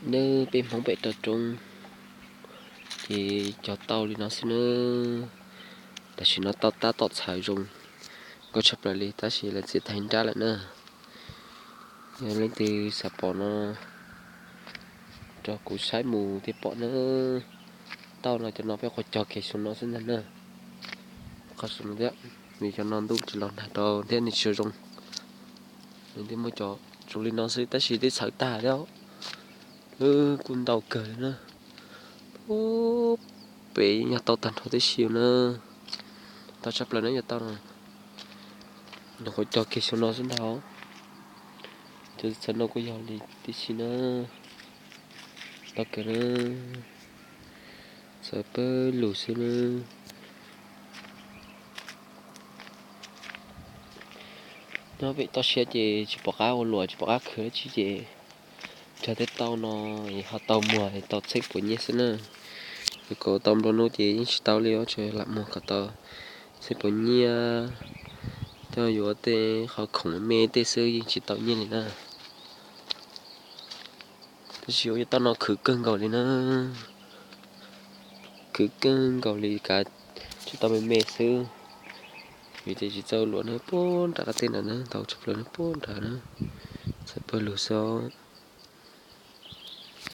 Neb peb Hmoob pem rau roob ces cog tau li no xwb nawb. Tam sim no tau tab tom txhawv zoo nkauj tshaj plaws li tab sis lawv txiav tag nrab lawm na. Yog leej twg xav pom no rau kuv saib mus thiaj pom na. Tauj no cov no peb qhuav cog kiag xyoo no xwb ntag na. Qhov xyoo no thiab, vim cov no ntuj tsis los nag rau thiab nws tsis zoo. Nws thiaj muaj cov zoo li no xwb tab sis twb txhawv tag thiab. Lub kuj ntau kawg li na. Pem yog tau tag nrho tib si na. Tau tshaj plaws na yog tau no. Nws qhuav cog kiag xyoo no xwb ntag. Cov txawv no kuj yog li tib si na. Tau kawg na. Txawv pawg lug xwb na. Nyob pem toj siab ces tsis pom qab ua luam tsis pom qab khwv dab tsi ces cog tej tauj no es ho tau muag tau txheeb puas nyiaj xwb na. Yuav kom tau nplua nuj ces yeej tsis tau li os, tsuas lam muag kom tau txheeb puas nyiaj, coj yuav tej qhov khoom me tej xwb yeej tsis tau nyiaj li na. Tab sis ua yog tauj no khwv kawg nkaus li na, khwv kawg nkaus li kav tsij tau me me xwb. Vim tias tsis txawj luam na, puag nram qab teb nrad na, ntau tshaj plaws na, puag nrad na, txawv pawg lug xwb.